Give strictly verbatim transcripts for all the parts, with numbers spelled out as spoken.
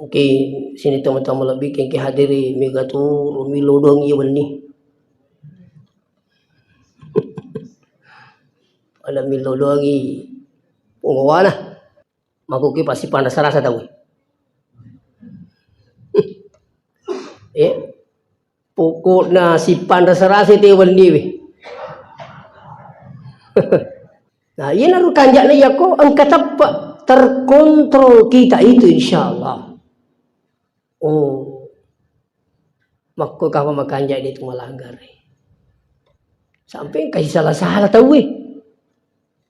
Mungkin sini teman-teman lebih ke hadiri mega turu milodong iya wenni. Pada milodongi penggawana. Makuki pasti panas rasa tahu. Eh, pokokna sipanrasa-rasa te wenni we. Nah, iyanaro kanja'na iyako engka teppe' terkontrol kita itu, insya Allah. Oh, makko kapa makanja' de' tu malanggar. Sampai engka sisala-sala tauwe.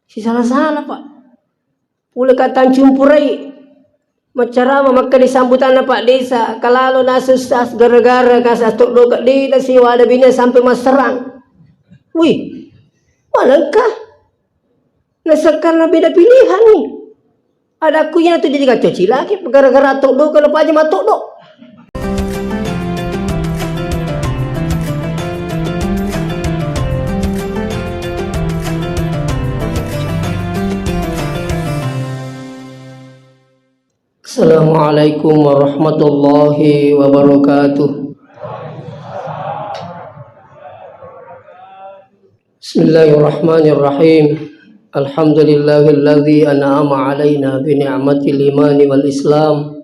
Sisala-sala, Pak. Pole ka tancumpurai. Maccarama makkeda sambutanna Pak Desa, kalalo nasu sas gara-gara kasa toddoka de' nasiwada bine sampai masserang. Wih, malengka. Nasekkarna beda pilihan ni. Adakku iyana tu jadi kacau cilaki gara-gara toddoka na paja matoddo. Assalamualaikum warahmatullahi wabarakatuh. Bismillahirrahmanirrahim. Alhamdulillahilladzi an'ama alaina bi ni'matil imani wal islam.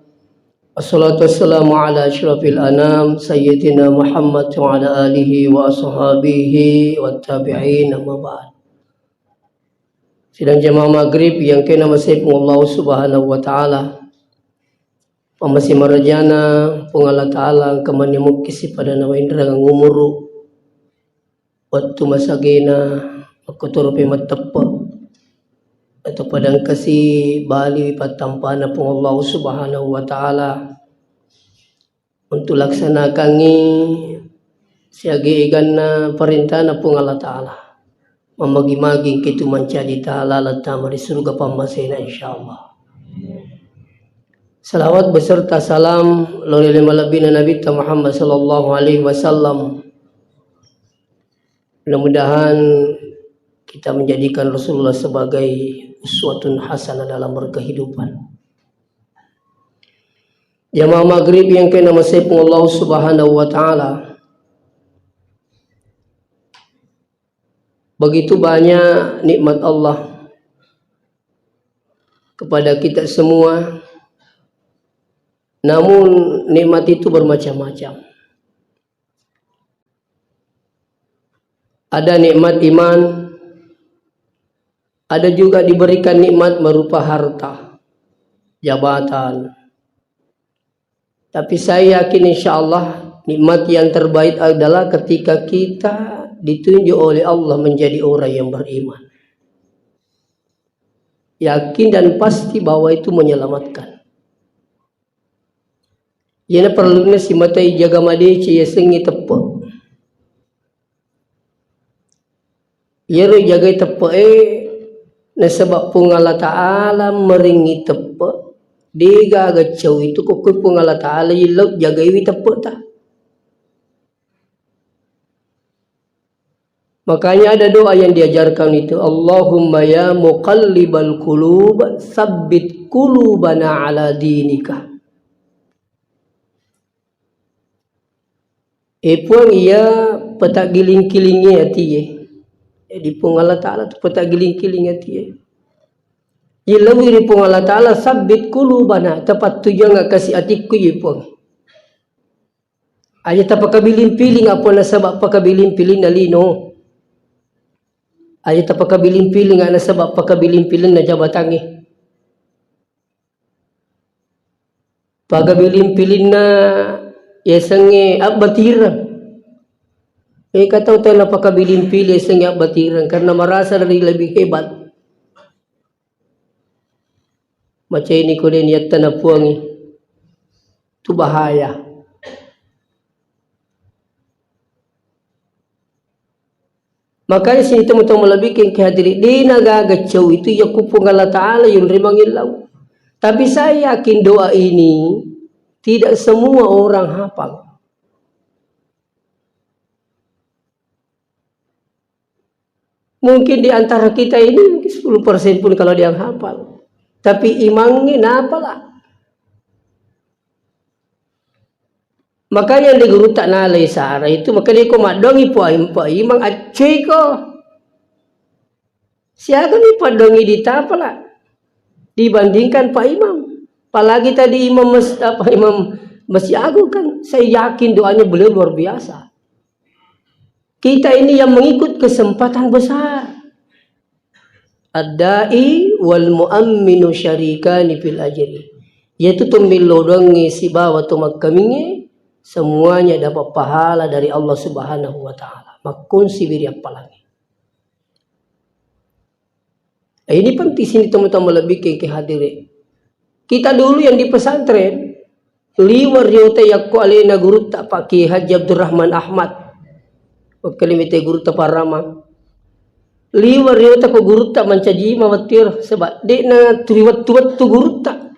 Wassalatu wassalamu ala asyrafil anam, Sayyidina Muhammad wa ala alihi wa ashabihi wa tabi'in, amma ba'd. Sidang jamaah maghrib yang kena masih Allah Subhanahu wa Ta'ala. Pamase marajana Puang Allah Ta'ala engka mani mukkisi pada nawainrang umuru. Wettu masagena, makkutoro pe matteppe. Atau pada engkasi bali pattampana Puang Allah Subhanahu wa Ta'ala untuk laksanakangngi siaga eganna parentana Puang Allah Ta'ala. Mamagi-magi engka tu mancaji taala lattama ri surga pammasena, insyaallah. Salawat beserta salam lao ri malebbina Nabitta Muhammad sallallahu alaihi wasallam. Mudah-mudahan kita menjadikan Rasulullah sebagai uswatun hasanah dalam berkehidupan. Jamaah maghrib yang kena masepung Allah Subhanahu wa Ta'ala. Begitu banyak nikmat Allah kepada kita semua. Namun nikmat itu bermacam-macam. Ada nikmat iman, ada juga diberikan nikmat berupa harta, jabatan. Tapi saya yakin, insya Allah, nikmat yang terbaik adalah ketika kita ditunjuk oleh Allah menjadi orang yang beriman. Yakin dan pasti bahwa itu menyelamatkan. Iyana perlunna simatai jaga madeceng yasengnge teppe. Iyaro jagai teppe'e nasaba Puang Allah Ta'ala meringi teppe, degaga cau itu kokko Puang Allah Ta'ala yillau jagaiwi teppeta. Makanya ada doa yang diajarkan itu, Allahumma ya muqallibal qulub, tsabbit qulubana ala dinika. E Puang, iya petaggiling-kilingi atie. Jadi Puang Allah Ta'ala tu petaggiling-kiling atie. Yilauwi ri Puang Allah Ta'ala, sabbit qulubana, tapattujunga kasi atikku, ye Puang. Aja tapakabiling-piling apa nasaba pakabiling-piling na lino. Aja tapakabiling-piling nasaba pakabiling-piling na jabatangnge. Pakabiling-pilinna yasengnge abbatireng. Engka tau tau napakabiling-piling yasengnge abbatireng karena merasa dari lebih hebat. Macaini ko de niatta napuangi. Tu bahaya. Makanya sini teman-teman lebih ke hadiri, de nagaga cau itu ya ku Puang Allah Ta'ala yang rimangillau. Tapi saya yakin doa ini tidak semua orang hafal. Mungkin di antara kita ini mungkin sepuluh persen pun kalau ada yang hafal. Tapi imangnge napala. Makanya di gurutta nalai sara itu, makanya ko maddoangi Pak Im-, Pak Imam, acceko. Siaga mi paddoangi ditapala dibandingkan Pak Imam. Apalagi tadi Imam Mas-, apa, Imam Masjid Agung kan, saya yakin doanya beliau luar biasa. Kita ini yang mengikut kesempatan besar. Ad-da'i wal mu'amminu syarikani fil ajri. Yaitu to millau doangnge sibawa to makkamingnge, semuanya dapat pahala dari Allah Subhanahu wa Ta'ala. Makkunsi wiri appalangnge. Eh, ini penting sini teman-teman lebih ke, ke hadirin. Kita dulu yang di pesantren, liwa riota yakko alena gurutta Pak Kiai Haji Abdurrahman Ahmad. Wakkalimete gurutta Parama. Liwa riota ko gurutta mancaji mawattir, sebab de'na turi wettu-wettu gurutta.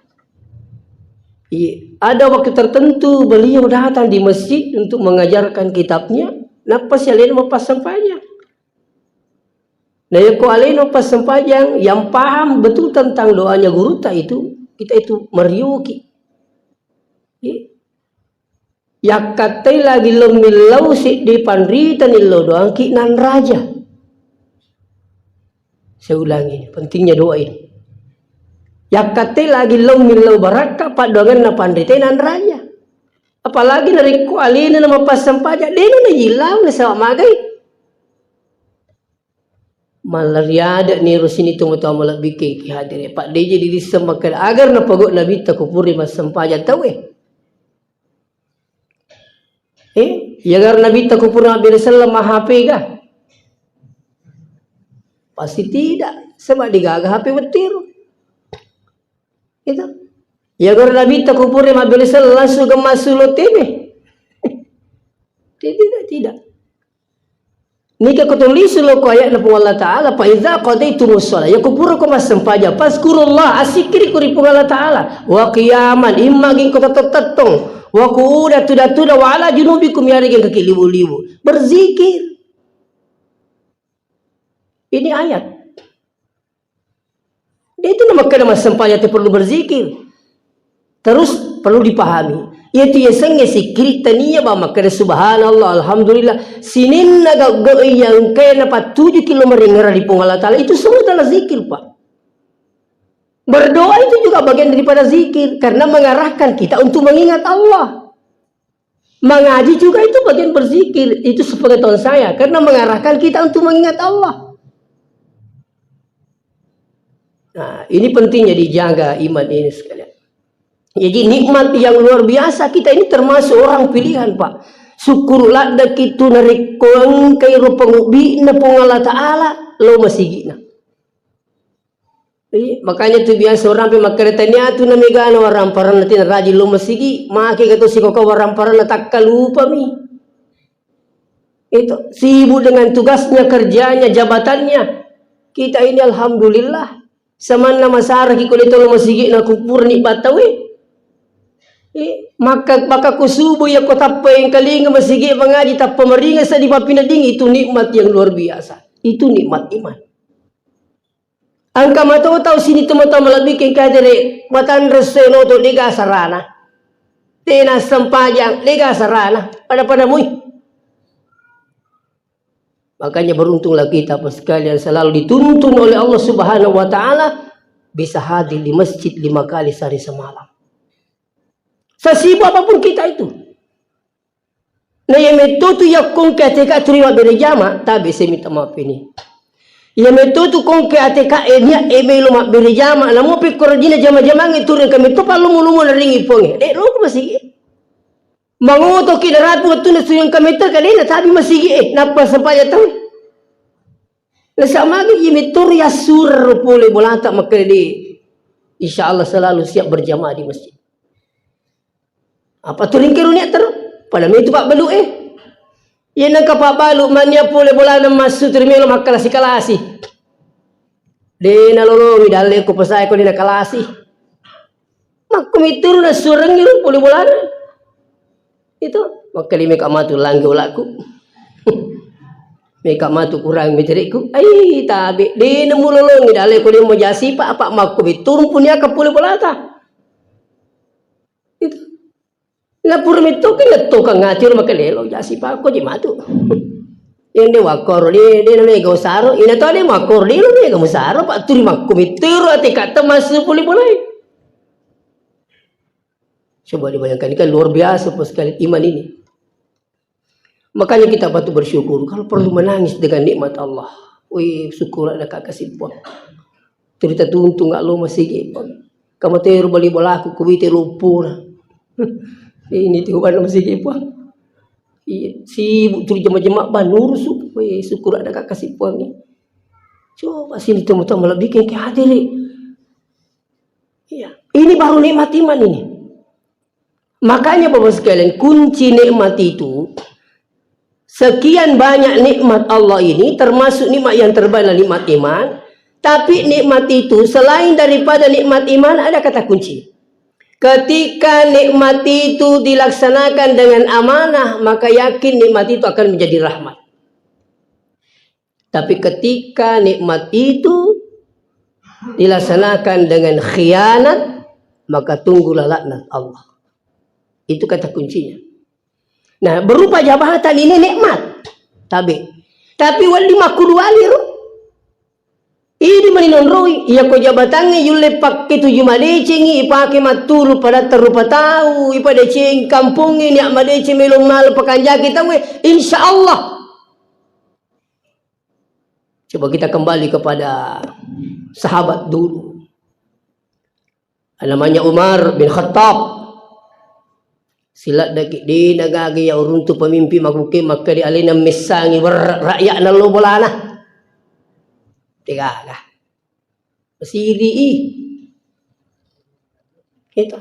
Iya, ada waktu tertentu beliau datang di masjid untuk mengajarkan kitabnya, nappa si alena mappassempajang. Nah, yakko alena passempajang, yang paham betul tentang doanya gurutta itu, kita itu marioki. Iya. Yakkattai lagi lo millau seddi panrita nillau doangki nanraja. Saya ulangi, pentingnya doa ini. Yakkattai lagi lo millau barakka paddoangenna panrita nanraja. Apalagi narekko alena na mappassempajang, dena najillau nasaba magai. Mallariade'ni ro sini tomatoa malebbikkeng ki hadere. Pak, de jadi disseng makkeda, agar napogau Nabitta kupuri massempajang tauwe. Eh, ya agar Nabitta kupuri mabbere selleng ma H P ga? Pasti tidak. Sebab degaga H P wettiru. Itu. Ya agar Nabitta kupuri mabbere selleng langsung gemma sulo T V. Tidak, tidak. Nika ko tulisu lo ko ayatna Puang Allah Ta'ala, "Fa idza qadaitumus shalah." Ya kupura ko massempajang, "Fazkurullah," assikkiri ko ri Puang Allah Ta'ala. "Wa qiyaman," immaging ko tettong-tettong. "Wa qu'udan," tudang-tudang, "wa ala junubikum," yarigeng kaki libu-libu. Berzikir. Ini ayat. Dia itu namakkeda massempajang te perlu berzikir. Terus perlu dipahami. Yaitu yasengnge sikkiri tania ba makkeda subhanallah, alhamdulillah. Sininna gau-gau yang kaya napattuju ki lo maringara di Puang Allah Ta'ala. Itu semua adalah zikir, Pak. Berdoa itu juga bagian daripada zikir. Karena mengarahkan kita untuk mengingat Allah. Mengaji juga itu bagian berzikir, itu sepengetahuan saya, karena mengarahkan kita untuk mengingat Allah. Nah, ini pentingnya dijaga iman ini sekalian. Jadi nikmat yang luar biasa, kita ini termasuk orang pilihan, Pak. Syukur ladde'ki tu narekko engkai ro pangubbi'na Puang Allah Ta'ala, lo masigi'na. Iya, makanya tu biasa orang pe makkeda tania tu namegana waramparanna tina rajin lo masigi, make ga to sikoka waramparanna takkalupami. Itu sibuk dengan tugasnya, kerjanya, jabatannya. Kita ini alhamdulillah, samanna masara ki ko de to lo masigi na kupurani battawe. Eh, maka, maka ku subuh ya ko tappa engkalinga masigi mangaji tappa maringa sedi papinading itu nikmat yang luar biasa. Itu nikmat iman. Engka mato tau sini tomatoa malebbi kengkadere matanre senoto dega sarana. Tena sempajang dega sarana. Pada-pada mui. Makanya beruntunglah kita Bapak sekalian selalu dituntun oleh Allah Subhanahu wa Ta'ala bisa hadir di masjid lima kali sehari semalam. Sesibuk apapun kita itu. Na iya metto tu yakkongke ateka turi mabbere jama, tabe saya minta maaf ini. Iya metto tu kongke ateka e nia e melo mabbere jama, namo pekko rajina jama-jamange turi engka metto pallomo-lomo naringi ponge. De roko masigi e. Mangoto ki narapi wettunna suri engka metto kalena tabi masigi e, nappa sempajang tau. Nasaba magi iya metto ri assureng ro pole bolata makkeda de. Insya Allah selalu siap berjamaah di masjid. Apa turingke runi terus? Pada metu pabbalu e. Iya nengka pabbalu mania pole bolana massu turi melo makkalasi-kalasi. De nalolongi dalle ko pesai ko de nakalasi. Makko mituru nassurengi ro pole bolana. Itu makkalime ka matu langge olaku. Meka matu kurang meterekku. Ai tabe de nemu lolongi dalle ko de mo jasi pa apa makko mituru punia ka pole bolata. Itu. Na pura metto ke netto kang ati ro makalelo, jasi pakko je matu. Ende wakkoro de, de na mega usaro, ina to de makkoro de na mega musaro, pak turi makko mettero ate katta massu puli bolai. Coba dibayangkan, ini kan luar biasa, Pak, sekali iman ini. Makanya kita patut bersyukur kalau perlu menangis dengan nikmat Allah. Wih, syukur ada kakak si Puang. Cerita tuntung nggak lo masih gitu. Kamu teru bali bolaku, kubite lupuna. Ini tuh mana masih gitu, Puang. Iya, sibuk terus jema-jema ban urusu. Wih, syukur ada kakak si Puang ini. Coba sini teman-teman lebih kayak hati nih. Iya, ini baru nikmat iman ini. Makanya, Bapak sekalian, kunci nikmat itu, sekian banyak nikmat Allah ini, termasuk nikmat yang terbaik adalah nikmat iman. Tapi nikmat itu, selain daripada nikmat iman, ada kata kunci. Ketika nikmat itu dilaksanakan dengan amanah, maka yakin nikmat itu akan menjadi rahmat. Tapi ketika nikmat itu dilaksanakan dengan khianat, maka tunggulah laknat Allah. Itu kata kuncinya. Nah, berupa jabatan ini nikmat. Tabe. Tapi wedding makkuduali ro. Idi mani nonroi, iya ko jabatangnge yulle pakke tuju madecengi, ipake mattulu padatta rupa tau, ipadeceng kampongnge, niak madeceng melo mala pakanjaki tauwe, insya Allah. Coba kita kembali kepada sahabat dulu. Namanya Umar bin Khattab. Siladdaki de nagaga ya uruntu pemimpin makuke makkeda alena messangi wer-, rakyat nallo bolana. Tegaga. Masiri i. Itu.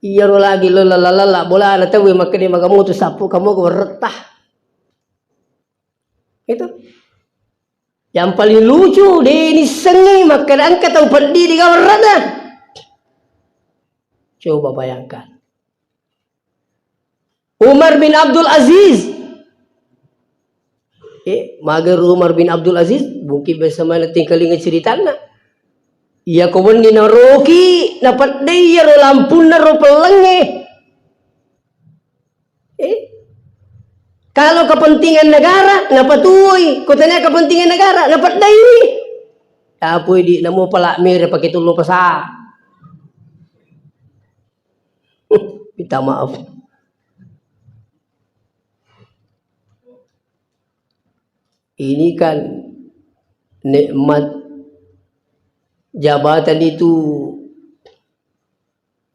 Iyaro lagi lo lala-lala bolana tauwe makkeda magamutu sappu kamu werretta. Itu. Yang paling lucu, de nissengi makkeda engka tau peddi di gawarrana. Coba bayangkan. Umar bin Abdul Aziz. Eh, mager Umar bin Abdul Aziz, mungkin biasa mana tingkalinga ceritanna. Iya ko wenni naroki, napeddei iyaro lampunna ro pellengnge. Eh? Kalau kepentingan negara, napatuoi. Ko tania kepentingan negara, napeddaiwi. Tapoi di namo pala mere pake tullo pasa. Minta maaf. Ini kan nikmat jabatan itu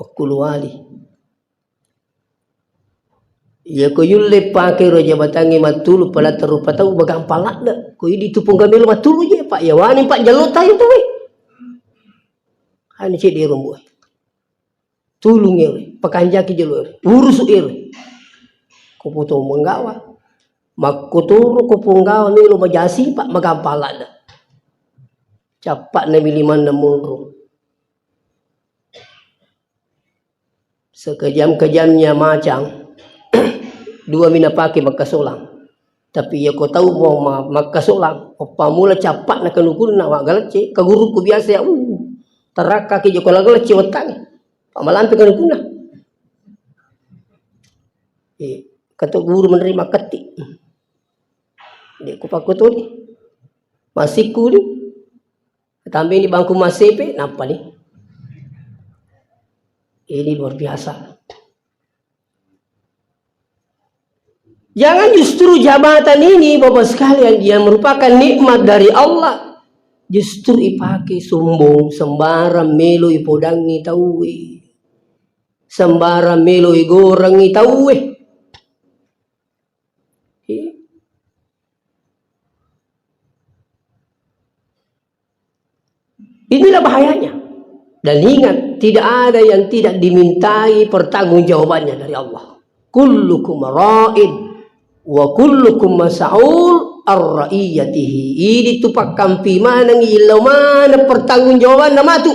makkuluwali. Iya ko yulle pake ro jabatangnge mattulu padatta rupa tau, magampang ladde. Ko idi tu pongga melo mattulu je, Pak. Ya wani, Pak, jallo tayo tu, weh. Ani cedde rombo, eh. Tulung ero, pakanjaki jolo ero. Urusu ero. Ko poto menggawa. Makkotoro ko ponggawa melo majasi, Pak, magampang ladde. Cappa na milimanna monro. Sekejam-kejamnya macang, dua mi napake makkasolang. Tapi iya ko tau mo ma-, makkasolang, pammula cappa'na kanukunna, wa galecce, ka guruku biasa ya, uh, tarakkaki joko la galecce wettangnge. Pamalampe kanukunna. Eh, kato guru menerima ketti. Dek ku pakkutuni. Masikku ni. Tambaini bangku massepe, nappa ni. Ini luar biasa. Jangan justru jabatan ini, Bapak sekalian, yang merupakan nikmat dari Allah, justru ipake sombong, sembarang melo ipodangi tauwe. Sembarang melo igorangi tauwe. Inilah bahayanya. Dan ingat, tidak ada yang tidak dimintai pertanggungjawabannya dari Allah. Kullukum ra'in wa kullukum mas'ul ar-ra'iyatihi. Ini tu pakkampi maneng, illau maneng pertanggungjawabanna matu.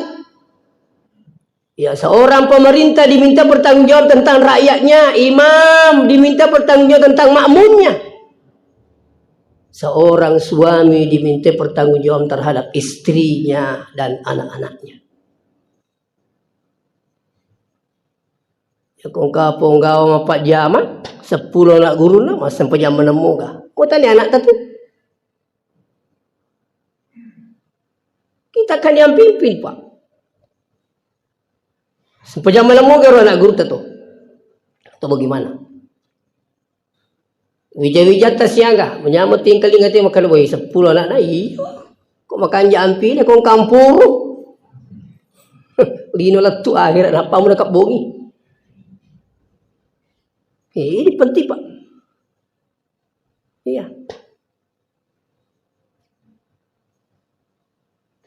Ya, seorang pemerintah diminta bertanggung jawab tentang rakyatnya, imam diminta bertanggung jawab tentang makmumnya. Seorang suami diminta bertanggung jawab terhadap istrinya dan anak-anaknya. Yako engka ponggawa mapajjama, seppulo anak gurunna, massempajang maneng moga. Mutani anakta tu. Kita kan yang pimpin, Pak. Sempajang maneng moga ro anak gurutta tu. Atau bagaimana? Wija-wijatta siaga, menyameng tingkalinga te makkeda, "Woi, seppulo anakna, iyo. Ko makanja ampine, ko kampuru." Lino lettu akhirat, nappa muna kabbongi. Eh, ini penting, Pak. Iya.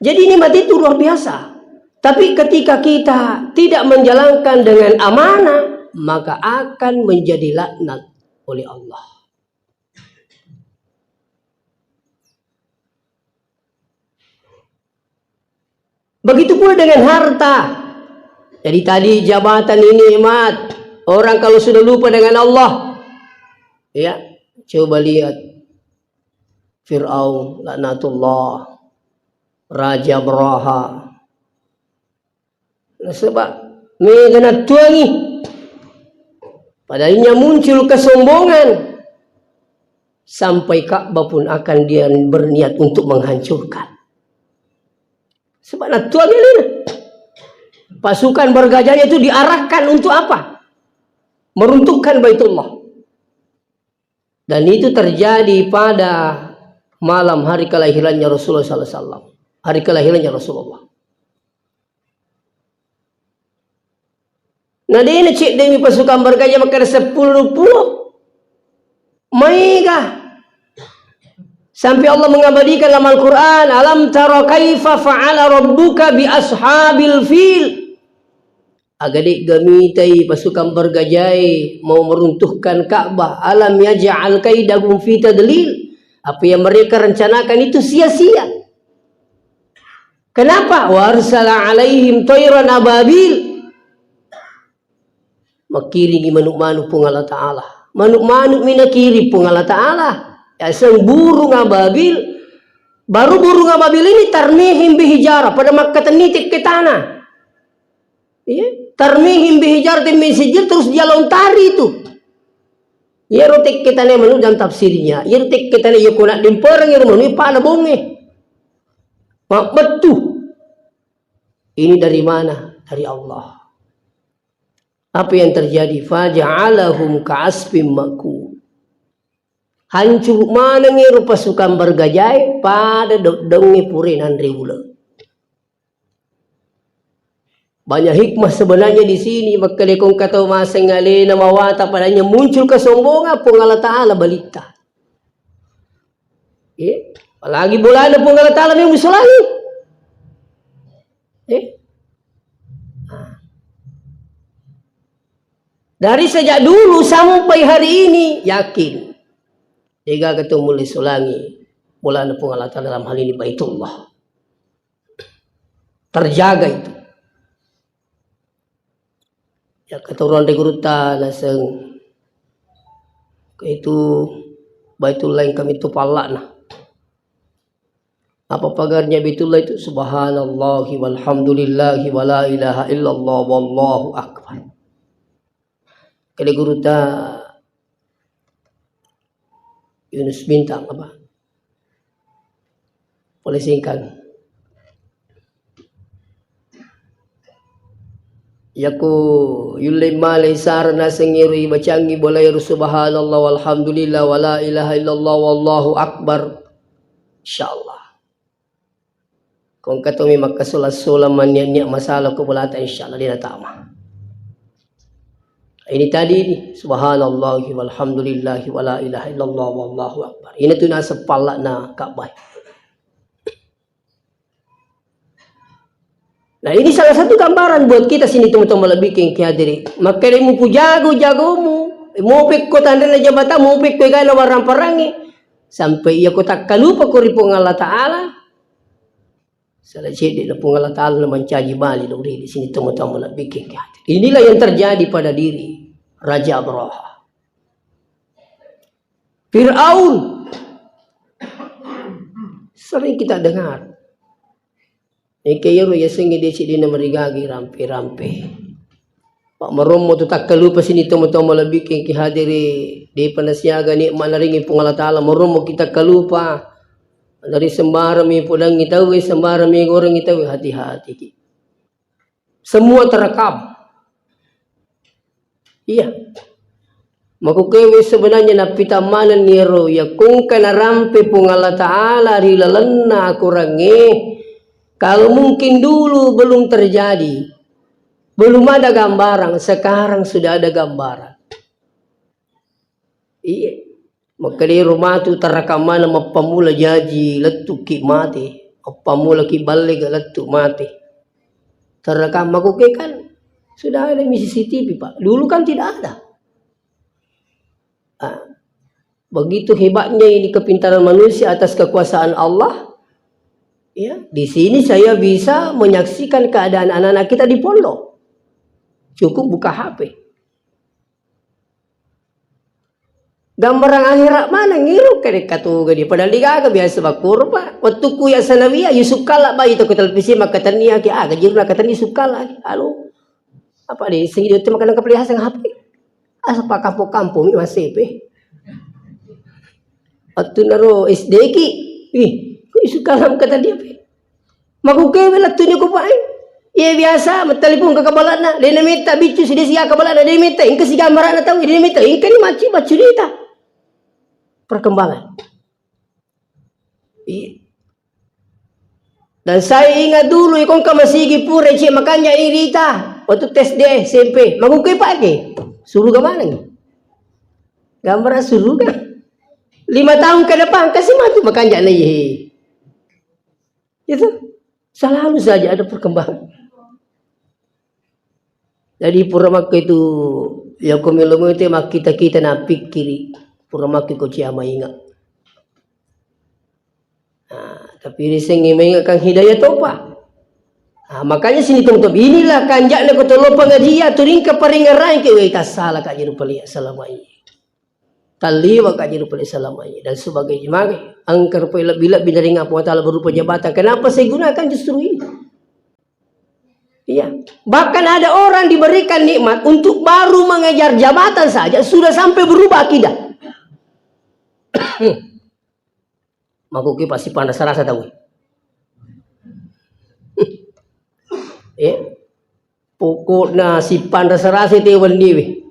Jadi nikmat itu luar biasa. Tapi ketika kita tidak menjalankan dengan amanah, maka akan menjadi laknat oleh Allah. Begitu pula dengan harta. Jadi tadi jabatan ini nikmat. Orang kalau sudah lupa dengan Allah, ya, coba lihat Fir'aun, laknatullah, Raja Abraha. Nasaba mega nattuangi. Padahal muncul kesombongan. Sampai Ka'bah pun akan dia berniat untuk menghancurkan. Sebab nattuangi lina. Pasukan bergajahnya itu diarahkan untuk apa? Meruntuhkan Baitullah. Dan itu terjadi pada malam hari kelahirannya Rasulullah sallallahu alaihi wasallam. Hari kelahirannya Rasulullah. Nah, de' na cedde'mi pasukan bergajah makkeda seppulo duappulo. Maega. Sampai Allah mengabadikan dalam Al-Quran, "Alam tara kaifa fa'ala rabbuka bi ashabil fil." Aga de'ga mitai pasukan bergajai mau meruntuhkan Ka'bah? Alam yaj'al kaidahum fi tadlil. Apa yang mereka rencanakan itu sia-sia. Kenapa? Wa arsala alaihim tairan ababil. Makkiringi manuk-manuk Puang Allah Ta'ala. Manuk-manuk mi nakiring Puang Allah Ta'ala. Yaseng burung ababil. Baru burung ababil ini tarmihim bihijarah. Pada makkatenni tekke tanah. Iya, tarmihim bihijaratin min sijil, terus dia lontari itu. Iyaro tekke tane manu dan tafsirnya. Iyaro tekke tane iya kona dempereng iyaro manu pada bonge. Mabbettu. Ini dari mana? Dari Allah. Apa yang terjadi? Faja'alahum ka'asfim ma'kul. Hancur maneng ero pasukan bergajae pada dodongnge pura nanre uleng. Banyak hikmah sebenarnya di sini, makkedai ko engka tau maseng alena mawatang, padahal muncul kesombongan, Puang Allah Ta'ala balitta. Eh, apalagi bolana Puang Allah Ta'ala memang musolangi. Eh? Nah. Dari sejak dulu sampai hari ini, yakin. De'gaga tau mulle solangi bolana Puang Allah Ta'ala, dalam hal ini Baitullah. Terjaga itu. Ya, keturunan dari gurutta naseng. Itu Baitullah yang kami tu pallakna. Apa pagarnya Baitullah itu? Subhanallahi walhamdulillahi wa la ilaha illallah wallahu akbar. Kede gurutta Yunus Bintang apa? Pole Singkang. Yako yulle male isara naseng ero ibacangi bolae ro subhanallah walhamdulillah wala ilaha illallah wallahu akbar. Insyaallah. Ko engka tommi makkasola-sola mannia-nia masalah ko bolata, insyaallah de' natama. Ini tadi ini, subhanallahi walhamdulillahi wala ilaha illallah wallahu akbar. Ini tu naseng pallakna Ka'bah. Nah, ini salah satu gambaran buat kita sini, teman-teman, lebih ke hadiri. Makanya mupu jago-jagomu, mau pekko tanrena jabatan, mau pekko egana warang-parangi, sampai iya ko takkalupa ko ri Puang Allah Ta'ala. Salah cedde na Puang Allah Ta'ala na mancaji bali lo di sini, teman-teman, lebih ke hadiri. Inilah yang terjadi pada diri Raja Abraha. Firaun. Sering kita dengar. Eke yero yasengnge de' cedde na marigagi rampe-rampe. Marommo tu takkalupa sini tomatoa malebbi ki hadiri, depa nasiaga nikmat naringi Puang Allah Ta'ala, marommo kita kalupa. Dari sembarang mi podangi tauwe, sembarang mi gorengi tauwe, hati-hati ki. Semua terekam. Iya. Makukewe sebenarnya nappitang manenni ero, yakungka narampe Puang Allah Ta'ala ri lalenna akorangnge, kalau mungkin dulu belum terjadi, belum ada gambaran, sekarang sudah ada gambaran. Iya. Makkedai ro matu tarakang maneng, mappamula jaji lettuki mate, mappamulaki ballega lettu mate. Tarakang makuke kan sudah ada mi C C T V, Pak. Dulu kan tidak ada. Ah, begitu hebatnya ini kepintaran manusia atas kekuasaan Allah. Ya, di sini saya bisa menyaksikan keadaan anak-anak kita di pondok. Cukup buka H P. Gambarang akhirat maneng iro, kede katuga di padahal digaga biasa bakkoro, Pak. Wettukku ya sanawiyah, Yusuf Kalla bayi toko televisi makkatenni aki, ah, gajirna katenni Yusuf Kalla aki. Alo. Apa de sengi dote makanang kapelihasang H P. Asa pa kampong-kampong mi masepe. Wettunaro S D ki. Ih, kok Yusuf Kalla makkatenni apa? Makukewe lettunya ko pae. Iya biasa, mattelepon ke kabalana, de nametta biccu, side siga kabalana, de nametta, engka sigambarana tau, de nametta, engka ni macci baccu dita. Perkembangan. Iya. Dan saya ingat dulu, ikongka masigi pura, cek makanja irita. Waktu tes de S M P, makuke pake. Suruga mana ni? Gambar suruga. Lima tahun ke depan, kasih mati makanja na iye. Itu selalu saja ada perkembangan. Jadi pura makko itu, ya ko melo mete makkita-kita na pikkiri, pura makko ko cia mainga. Nah, tapi risengngi mainga kan hidayah topa. Nah, makanya sini teman-teman, inilah kanjakna ko tolo pengajian, turingka paringerai ke, wei, tasala ka jeru palia selama ini. Talliwa ka jadi paling selama ini dan sebagainya. Maka engka rupa lebih-lebih dari Puang Ta'ala berupa jabatan. Kenapa saya gunakan justru ini? Iya. Bahkan ada orang diberikan nikmat untuk baru mengejar jabatan saja sudah sampai berubah akidah. Makuki pasti panas rasa tahu. Eh, Pokokna sippanrasa-rasa te wenniwi.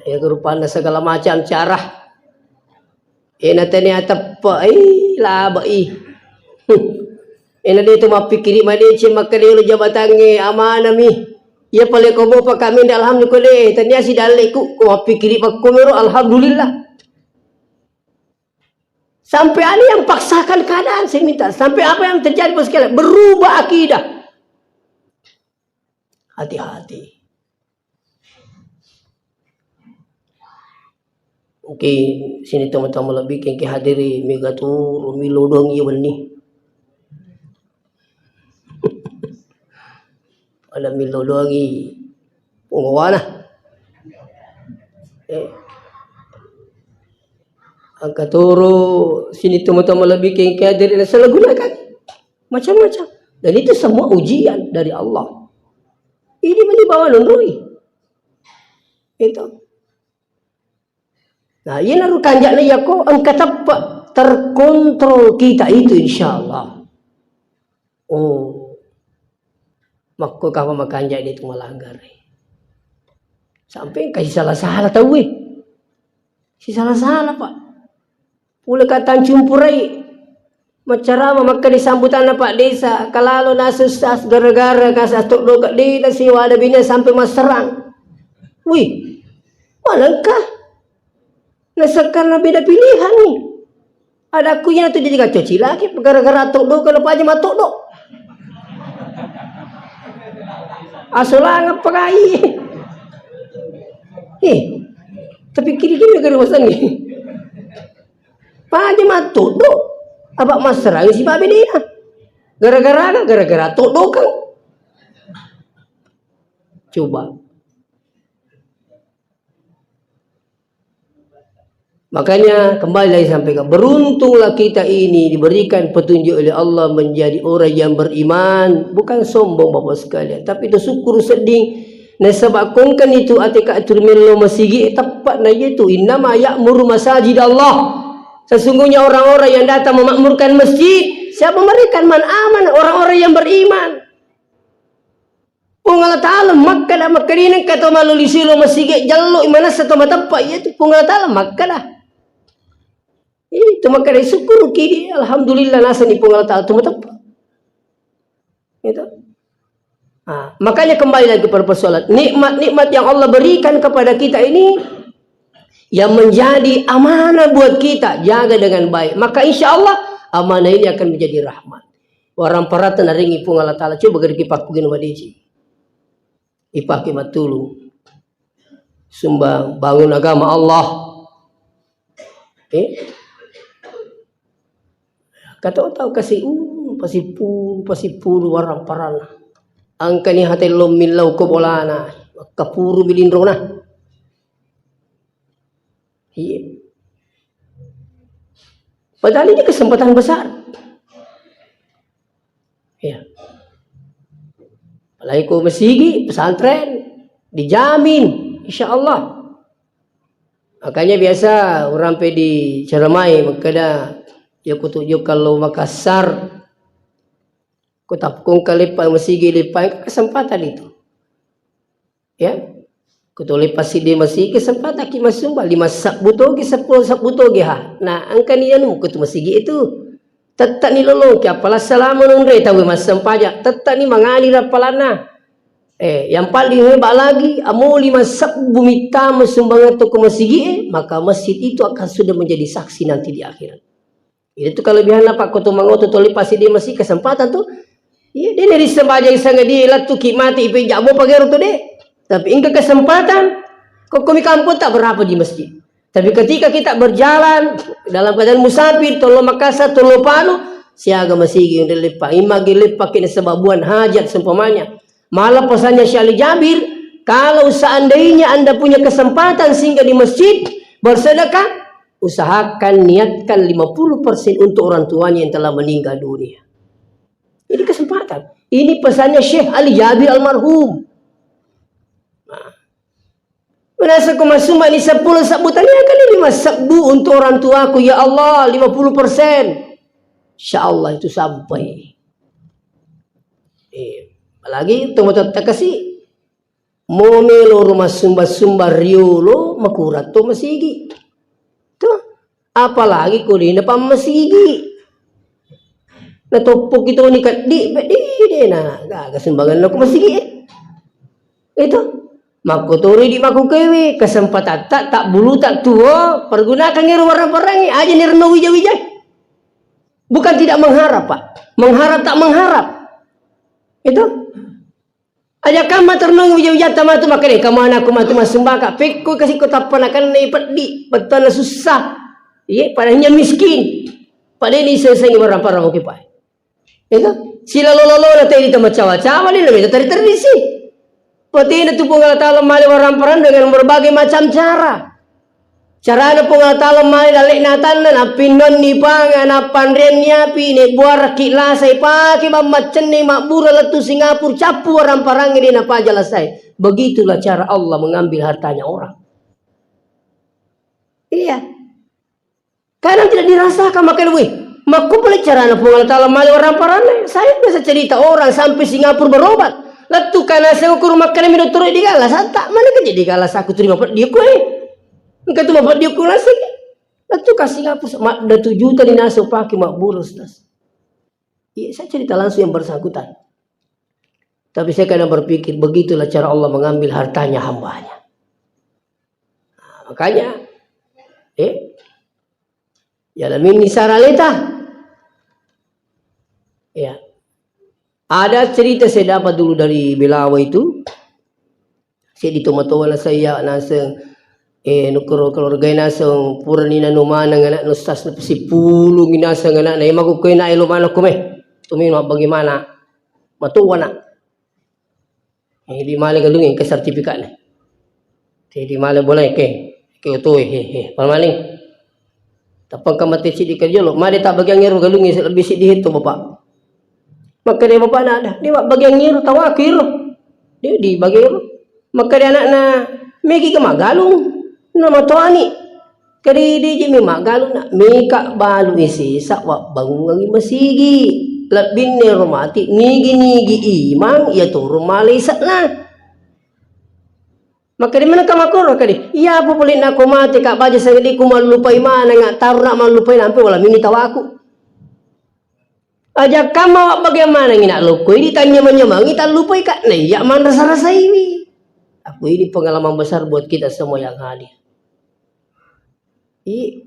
Ya, rupanna segala macam cara. Ena tania teppe, ih, laba, ih. Ena de tu mappikiri madeceng makkeda elo jabatangnge amanami. Iya pale ko mopa kami nda alhamdulillah de, tania sidalleku ko mappikiri pakkomero alhamdulillah. Sampai ada yang paksakan keadaan, saya minta. Sampai apa yang terjadi, Bos sekalian? Berubah akidah. Hati-hati. Oke, sini teman-teman lebih ke hadiri mega turu milodong iya wenni. Pada milodongi penggawana. Eh. Angka turu sini teman-teman lebih ke hadiri dan salah gunakan. Macam-macam. Dan itu semua ujian dari Allah. Ini meni bawa nonroi. Itu. Nah, iyanaro kanja'na iyako engka teppe' terkontrol kita itu, insya Allah. Oh, makko kapa makanja' de' tu malanggar. Sampai engka sisala-sala tauwe. Sisala-sala, Pak. Pole ka Tancumpurai. Maccarama makkeda sambutanna Pak Desa, kalalo naseng sas gara-gara kasa toddoka de' nasiwa ada bine sampai masserang. Wih, malengka. Naseng karena beda pilihan nih. Adakku iyana tu jadi kacau cilaki gara-gara toddoka na paja matoddo. Asolang apa kai? Eh, tapi kiri-kiri gara-gara nih. Paja mattoddo, apa masserang sipa bedena. Gara-gara, gara-gara toddokeng. Coba. Makanya kembali lagi sampaikan, beruntunglah kita ini diberikan petunjuk oleh Allah menjadi orang yang beriman, bukan sombong Bapak sekalian, tapi itu syukur sedding. Nasaba kongkan itu ate ka turmello masigi, tepat na itu, innama ya'muru masajid Allah. Sesungguhnya orang-orang yang datang memakmurkan masjid, siapa mereka? Man aman, orang-orang yang beriman. Puang Allah Ta'ala makkada, makkedineng ka to malolisi lo masigi jallo manessa to mateppa, iya tu Puang Allah Ta'ala makkada. Itu makkada syukur ki, alhamdulillah nasani Puang Allah Ta'ala tu mateppa. Gitu. Nah, makanya kembali lagi pada persoalan nikmat-nikmat yang Allah berikan kepada kita ini yang menjadi amanah buat kita, jaga dengan baik. Maka insya Allah amanah ini akan menjadi rahmat. Warang parata naringi Puang Allah Ta'ala, coba gari ki pakkugino madeci. Ipake matulung. Sumbang, bangun agama Allah. Eh? Kata tau kasi, uh, pasipulu, pasipulu warang parana. Angkani hate lo millau ko bolana. Kapuru bilinrona. Iya. Padahal ini kesempatan besar. Ya. Apalagi ko masigi, pesantren, dijamin, insya Allah. Makanya biasa orang pe di ceramai, makkada, ya kutu jo kalau Makassar, kota pekong kalepa masigi lepa, kesempatan itu. Ya. Kutole passiddi masigi, kesempatan ki masumba, lima sabbu togi, seppulo sabbu togi, ha. Nah, engkani anu, kutu masigi itu. Tettani lolongki, apala salama nonre tawe massempajang, tettani mangani rappalanna. Eh, yang paling hebat lagi, amo lima sabbu mitta masumbangan toko masigi, eh, maka masjid itu akan sudah menjadi saksi nanti di akhirat. Itu kelebihanna, Pak, ko to mangoto toli pasti dia masih kesempatan tuh. Iya, dia dari sembajang sanga dia lettu ki mati ipe jabo pagero tuh deh. Tapi engka kesempatan, kok komi kampung tak berapa di masjid. Tapi ketika kita berjalan dalam keadaan musafir, tolo Makassar, tolo Palu, siaga masigi yang lepa, imagi lepa kena sebabuan hajat seumpamanya. Malah pesannya Syekh Ali Jabir, kalau seandainya Anda punya kesempatan singgah di masjid, bersedekah, usahakan niatkan lima puluh persen untuk orang tuanya yang telah meninggal dunia. Ini kesempatan. Ini pesannya Syekh Ali Jabir almarhum. Nah. Merasa ku masumba ni seppulo sabbu tania kan lima sabbu untuk orang tuaku. Ya Allah, lima puluh persen. Insya Allah itu sampai. Eh, apalagi teman-teman kasih. Mo melo ro massumba-sumba riolo, makurang to masigi. To, apalagi ko dena pammasigi. Natoppoki toni keddi, peddi dena gaga sumbanganna ko masigi, eh. Itu. Makkotori di makkukewe, kesempatatta, tak bulu, tak tuo, pergunakan ero warang-warangi, aja ni renno wija-wija. Bukan tidak mengharap, Pak. Mengharap tak mengharap. Itu. Aja kamma ternong wija-wijatta matu makkeda, "Kamana ku matu massumbaka?" Pekko kasi ko tappa nakenna peddi, bettuanna sussa. Iye, padahal miskin. Padahal ni seseng barang-barang oke, Pak. Itu silalo-lalo na tadi tama cawa-cawa ni lebih terri-terri sih. Patena tu Puang Allah Ta'ala male warang-parang dengan berbagai macam cara. Carana Puang Allah Ta'ala male dalle'na atanna, nappinnonni panga, nappanreanni api, nebbuarakki lasai, pake bang maccenne mabbura lettu Singapura, cappu warang-parangnge de napaja lasai. Begitulah cara Allah mengambil hartanya orang. Iya. Kadang tidak dirasakan, makanya, wih, makko pale carana Puang Allah Ta'ala male warang-paranna. Saya biasa cerita orang sampai Singapura berobat. Lettu kana sengko rumah kana mi dottoro digala, santa, mana kan jadi gala saku terima peddi ko, eh. Engka tu mapeddi okko naseng. Lettu ka Singapura, madda tu juta dinaseng pake mabbura, Ustaz. Iya, saya cerita langsung yang bersangkutan. Tapi saya kadang berpikir, begitulah cara Allah mengambil hartanya hambanya. Nah, makanya, eh, ya, lamin nisara leta. Ya. Ada cerita saya dapat dulu dari Belawa itu. Seddi tomatoa naseng iya naseng, eh, nukkuro keluarga naseng purani nanu maneng anak nustas sipulung naseng anak na, emang kue na elo maneng kome. Tumi bagaimana? Matoa nak. Eh, di male galung ke sertifikat ni. Jadi male boleh ke, ke oto, eh, eh, eh, pamaling. Tappa engka mate siddi kali jolo, made tabbagiang ero galungnge lebbi siddi hetto, Bapak. Makkeda bapakna, "Ada, de' mabbagiang ero, tawaku ero. De' dibagi ero." Makkeda anakna, "Megi ka maggalung?" Namatoani. Kedi diji mi maggalung, nak. Meka balu isi sa wabbangungi masigi. Lebbinna ero mati, nigi-nigi imang, iya toro male isa'na. Makkeda maneng ka makkoro, kedi, "Iya apa pole nako mate ka baja sangedi ku mallupai maneng, taruna mallupai nampe wala mini tawaku." Aja kamma wabbagiang manengi nak lokko, idi tanyamang-nyamangi tallupai ka, na iya manrasa-rasaiwi. Aku ini pengalaman besar buat kita semua yang hadir. I,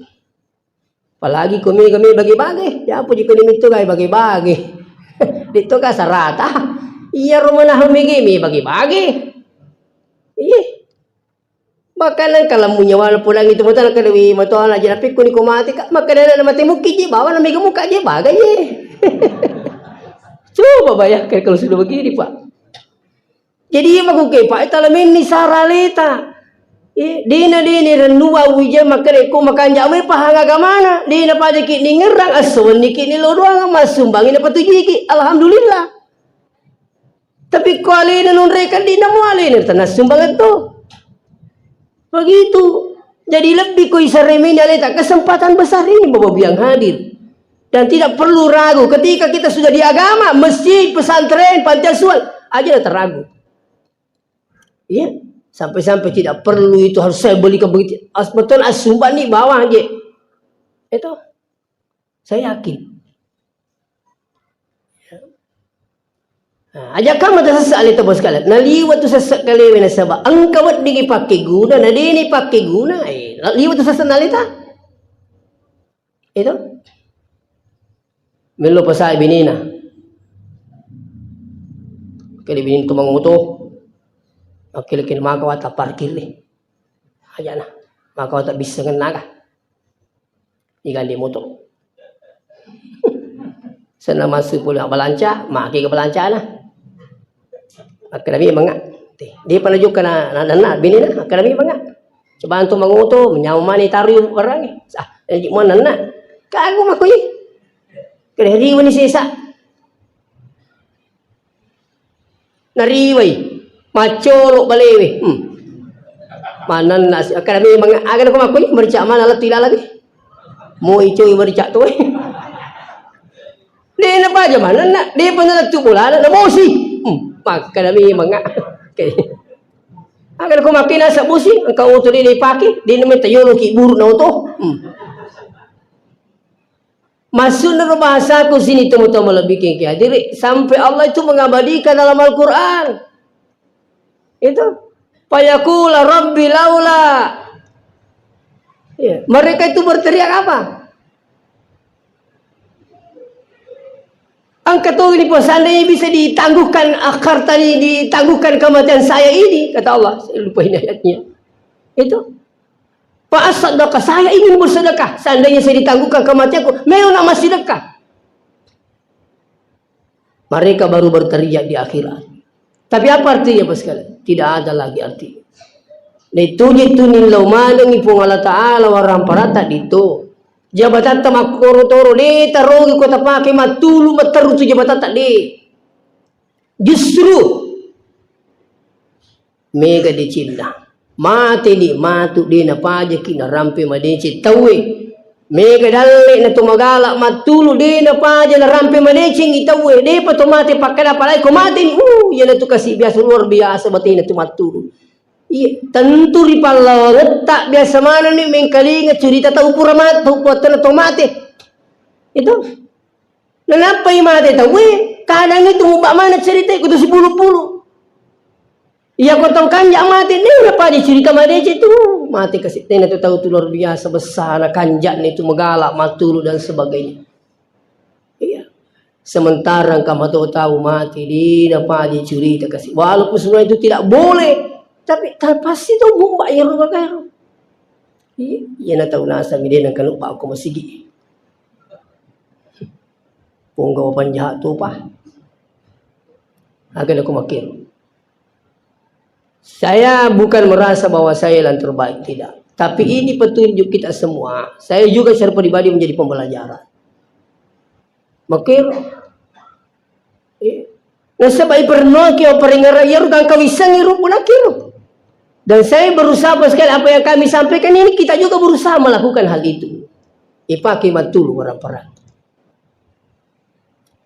apalagi ko mega-mega bage-bage, ya apa jika dimintu gai bage-bage. Ditto ka sarata. Iya romana mega-mega bage-bage. Iya. Bahkan nang kalammu nyawa pulang itu mata kalewi matoa aja, tapi kuni ko mati ka, maka dana mati mukki je, bawa na mega muka je, bagai je. Coba bayangkan kalau sudah begini, Pak. Jadi iya makuke, Pak, tala menni saraleta. Eh, dina dini renua wija makare ko makanja mai pahang agamana. Dina paja ki ningerang asso wenni ki ni lodoang masumbangi na patujiki. Alhamdulillah. Tapi ko alena nonreka, dina mo alena tana sumbang to. Begitu. Jadi lebbi ko isaremeni aleta, kesempatan besar ini Bapak Ibu yang hadir. Dan tidak perlu ragu, ketika kita sudah di agama, masjid, pesantren, panti asuhan, aja na teragu. Iya, sampai-sampai tidak perlu itu harus saya belikan begitu. As-, betul, as-, sumbang ni bawah aja. Itu. Saya yakin. Nah, aja kamma tasessa aleta, Bos, sekalian. Naliwa tu sessa kalewe nasaba engka weddingi pakkeguna, na deni pakkeguna, eh, liwa tu sessa naleta. Itu. Mello pasai binina. Kali binin tu mangoto. Oke, lagi maka wata parkir ni. Aja na. Maka wata bisa ngenaga. Igande moto. Senna massu pole mabbalanca, make ga balancana. Akkeda mi manga. Te, de pa najokka na, na, na, na, binina, akkeda mi manga. Coba antu mangoto, nyawa mani tarui barangi. Sah, eh, mo nanna. Kagu makoi. Kede riwani sesa. Nariwai, maccolo balewe. Hmm. Manenna si, akkeda memang aga nako makkoi, merica mana lettu ilaleng. Mo icoi merica tu. De na paja manenna, de pa nalettu bolana, na bosi. Hmm. Makkeda memang. Oke. Aga nako makkoi nasa bosi, engka oto de dipake, de na metta yolo ki buru na oto. Hmm. Maksudnya ro bahasaku sini, teman-teman lebih ke hadiri, sampai Allah itu mengabadikan dalam Al-Quran. Itu. Fayaqula Rabbi laula. Ya, mereka itu berteriak apa? Engka to ini, seandainya bisa ditangguhkan akhartani, ditangguhkan kematian saya ini, kata Allah. Saya lupa ini ayatnya. Itu. Fa asaddaqa, saya ingin bersedekah. Seandainya saya ditangguhkan kematianku, melo na massedekah. Mereka baru berteriak di akhirat. Tapi apa artinya, Pak sekalian? Tidak ada lagi artinya. Itu jitu nillau manengi Puang Allah Ta'ala warang parata dito. Jabatatta makkoro toro, de tarogi ko tapake mattulu matteru tu jabatatta, de. Justru mega decenna. Mateni matu de napajaki narampe madeceng tauwe. Mega dalle na to magala mattulu de napaja narampe madecengi tauwe. Depa to mate pakkada, apalagi ko mateni. Uh, iyanatu kasi biasa luar biasa batena tu mattulu. Iya, tentu ripallawangetta biasa manenni mengkalinga cerita tau pura mate, tau kuattana to mate. Itu. Nanappai mate tauwe, kadang itu mubba maneng cerita kutu sipulu-pulu. Iya ko tau kanja mate, de napaja cerita madeceng tu. Mate kasi, tena tu tau tu luar biasa besar, kanja ni tu, magala, matulu dan sebagainya. Iya. Sementara engka mato tau mate, de napaja cerita kasi. Walaupun sebenarnya itu tidak boleh, tapi ta-, pasti tau mubba iyaro gagaero. Iya, iya na tau nasang de nengka lubba ko masigi. Pongga wapan jahat tu, Pak. Aga nako makkiro. Saya bukan merasa bahwa saya yang terbaik, tidak. Tapi ini petunjuk kita semua. Saya juga secara pribadi menjadi pembelajaran. Makanya, eh, nasaba iperno ke operengara yaru gangka wisang iru pun akhir. Dan saya berusaha sekali apa yang kami sampaikan ini, kita juga berusaha melakukan hal itu. Ipake matulu orang perang.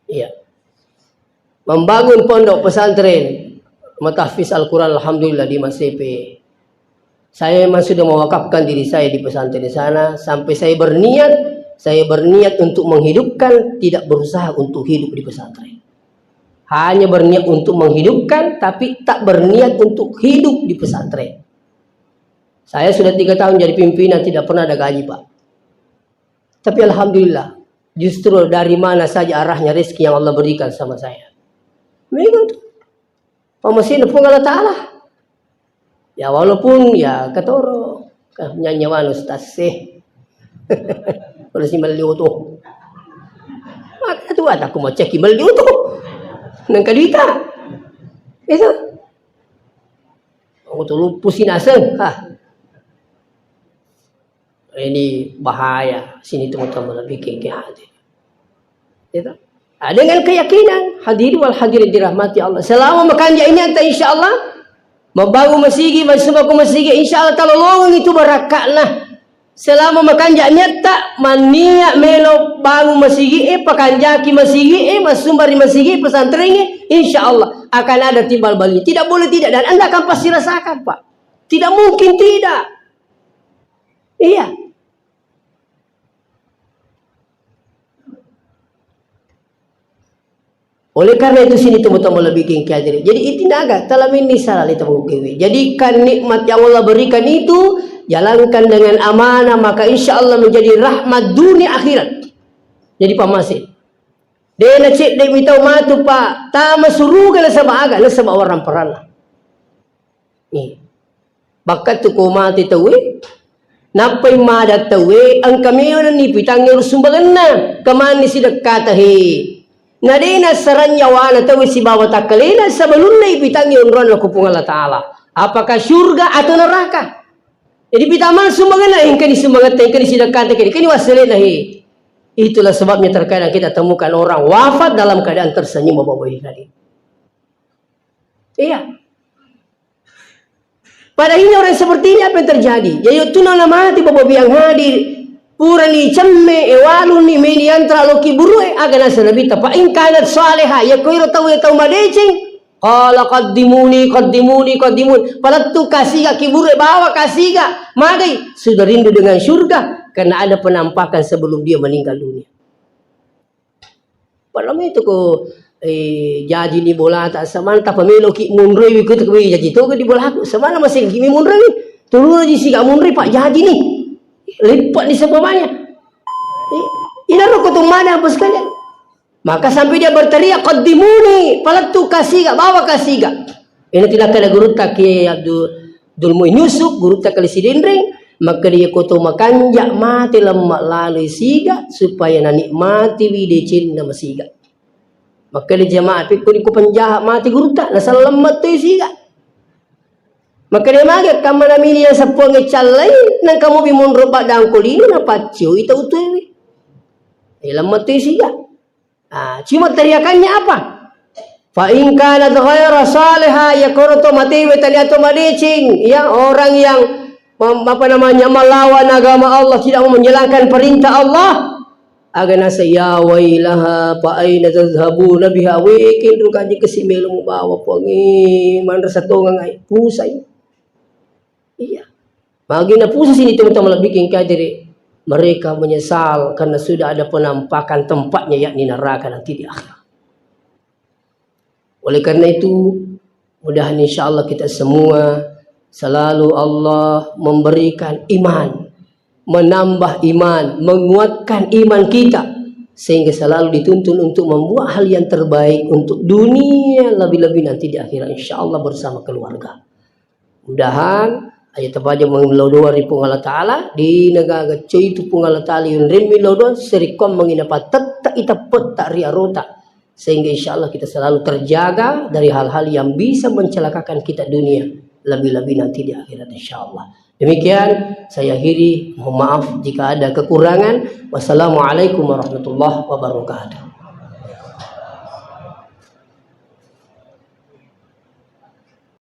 Iya. Membangun pondok pesantren, matahfiz Al-Quran, alhamdulillah, di Masepe. Saya memang sudah mewakafkan diri saya di pesantren di sana, sampai saya berniat, saya berniat untuk menghidupkan, tidak berusaha untuk hidup di pesantren. Hanya berniat untuk menghidupkan, tapi tak berniat untuk hidup di pesantren. Saya sudah tiga tahun jadi pimpinan, tidak pernah ada gaji, Pak. Tapi alhamdulillah, justru dari mana saja arahnya rezeki yang Allah berikan sama saya. Memang tuh. Pamasina Puang Allah Ta'ala. Ya, walaupun ya katoro, ah, nyanyi wanu stas sih. Kalau si meliu tuh. Maka tuh ada aku mau cek meliu tuh. Nang kaduita. Itu. Aku tuh lupu sih naseng. Ah. Ini bahaya. Sini teman-teman lebih ke hadir. Gitu. Ah, dengan keyakinan, hadir wal hadirin dirahmati Allah. Selama makanja ini, insya Allah, membangun masigi, masuk ke masigi, insya Allah, talolongang itu barakatna. Selama makanja niatta, mania melo bangun masigi, eh, pakanjaki masigi, eh, masumbari masigi, pesantren, eh, insya Allah, akan ada timbal balik. Tidak boleh tidak, dan Anda akan pasti rasakan, Pak. Tidak mungkin tidak. Iya. Oleh karena itu, sini teman-teman lebih gengki hadir. Jadi, itinaga, talaminni salali tamu kewe. Jadikan nikmat yang Allah berikan itu, jalankan dengan amanah, maka insya Allah menjadi rahmat dunia akhirat. Jadi, pamase. Dena cedde mitau matu, Pak. Tama suruga nasaba aga, nasaba orang perana. Nih. Bakka tu ko mate tauwe, nappai mada tauwe, engka mewanni pitangnge urus sumbangenna. Kemanni sidekkata he. Nadena sarang nyawana tauwe sibawa takkalena sebelumna ipitangnge onronna ko Puang Allah Ta'ala. Apakah surga atau neraka? Jadi pitamang sumbangenna, engkani sumbangetta, engkani sidekkata, engkani wasselena he. Itulah sebabnya terkadang kita temukan orang wafat dalam keadaan tersenyum, Bapak Ibu sekalian. Iya. Pada akhirnya orang seperti ini apa yang terjadi? Ya, yaitu nana mati, Bapak Ibu yang hadir. Purani cemme, ewaluni, meni yantra lo kiburue, aga nasa Nabi ta, "Fa in kanat salihah," ya koiro tau, ya tau madeceng, qala, "Qaddimuni, qaddimuni, qaddimun." Palettu kasiga kiburue, bawa kasiga. Magai? Sudah rindu dengan surga karena ada penampakan sebelum dia meninggal dunia. Padahal itu ko, eh, jaji ni bolata, samanta pameloki munroi wi kutu kuwi jaji toga di bolaku, samana masih kimi munroi wi. Turun aja siga munroi, Pak, jaji ni. Lipat ni seumpamanya. Eh, inaro ko tumana apa sekalian. Maka sampai dia berteriak, "Qaddimuni, palettu kasiga, bawa kasiga." Ina tinakana gurutta Kiai Abdul, Abdul Muin Yusuf, gurutta Kali Sidenreng, makkeda, "Iya ko to makanja mate lemma laloi siga, supaya nanikmati wi decenna masiga." Makkeda jamaah, "Pekko ni ko penjahat mate gurutta, nasala lemma toi siga." Makkeda mage, "Kamma namini yang seppuangnge callai, nang kamu bi monro paddangko lino, napaccioi tau tuewi." Eh, lemma toi siga. Ah, cuma teriakannya apa? "Fa in kanat ghaira salihah," ya koro to matewe tania to madeceng, ya, orang yang mem-, apa namanya, melawan agama Allah, tidak mau menjalankan perintah Allah. Aga nasa, "Ya wailaha, fa aina tadhhabuna biha?" Wekin rukaji kasi melo mubawa Puangnge, manrasa tongang ai, pusai. Iya. Magi napusu sini teman-teman lebih king kadiri. Mereka menyesal karena sudah ada penampakan tempatnya, yakni neraka nanti di akhirat. Oleh karena itu, mudahan insya Allah kita semua selalu Allah memberikan iman, menambah iman, menguatkan iman kita, sehingga selalu dituntun untuk membuat hal yang terbaik untuk dunia, lebih-lebih nanti di akhirat, insya Allah bersama keluarga. Mudahan aja tapaja mangillau doa ri Puang Allah Ta'ala, di negaga coitu Puang Allah Ta'ala yunrimmi lao doa, serikkuammengi napatetta iteppetta ri arota, sehingga insya Allah kita selalu terjaga dari hal-hal yang bisa mencelakakan kita dunia, lebih-lebih nanti di akhirat, insya Allah. Demikian saya akhiri, mohon maaf jika ada kekurangan. Wassalamualaikum warahmatullahi wabarakatuh.